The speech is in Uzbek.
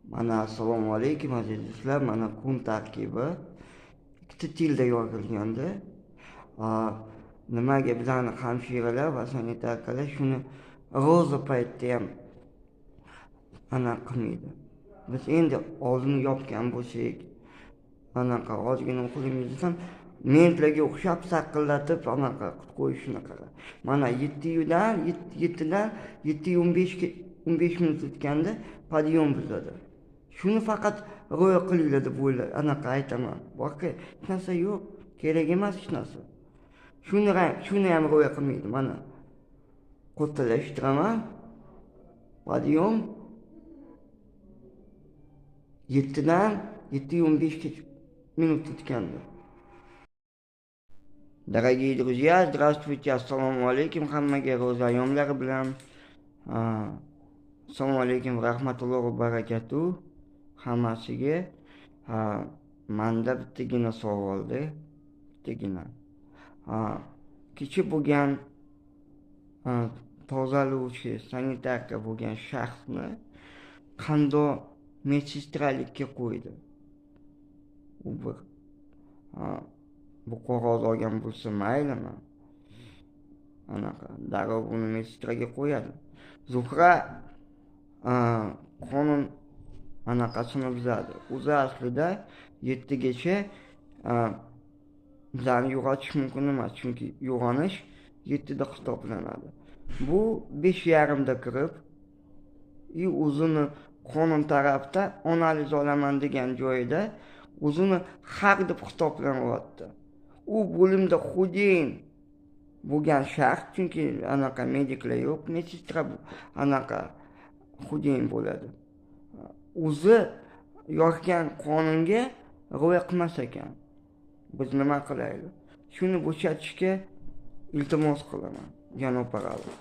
Mana assalomu alaykum aziz do'stlar, mana kun tarkibi ikkita tilda yozilganda, nimaga bizani hamshiralar va sanitarkalar shuni ro'za paytida ham ana qilmaydi. Biz endi oldini yopgan bo'lsak, anaqa ozgina uxlaymiz desam, mentlarga o'xshab saqillatib anaqa qilib qo'yish shunaqa. Mana 7:00dan 7dan 7:15 15 minut o'tganda podъем buzadi. Shuni faqat rioya qilinglar deb o'yla, anaqa aytaman. Boshqa hech narsa yo'q, kerak emas hech narsa. Shuni ham rioya qilmaydi mana. Qo'ttilashtiraman. Podъем 7dan 7:15 minut o'tganda. Дорогие друзья, здравствуйте, assalomu alaykum hammaga ro'za ayyomlari bilan. Assalomu alaykum rahmatullohi va barakatuh hammasiga. Menda bittagina savolda, bittagina. Kecha bo'lgan tozalovchi sanitarka bo'lgan shaxsni qandoq medsestralikka qo'ydi? U bir bu qog'oz olgan bo'lsa maylimi? Anaqa darrov buni medsestraga qo'yadi. Zuhra qonun anaqasini buzadi. O'zi aslida 7 gacha bizlarni uyg'otish mumkin emas, chunki uyg'onish 7da hisoblanadi. Bu 5:30da kirib, o'zini qonun tarafda analiz olaman degan joyida o'zini haq deb hisoblanyapti. U bo'limda xo'jayin bo'lgan shaxs, chunki anaqa mediklar yo'q, medsestra anaqa xo'jayin bo'ladi. O'zi yozgan qonunga rioya qilmas ekan. Biz nima qilaylik? Shuni bo'shatishga iltimos qilaman, janob Paralov.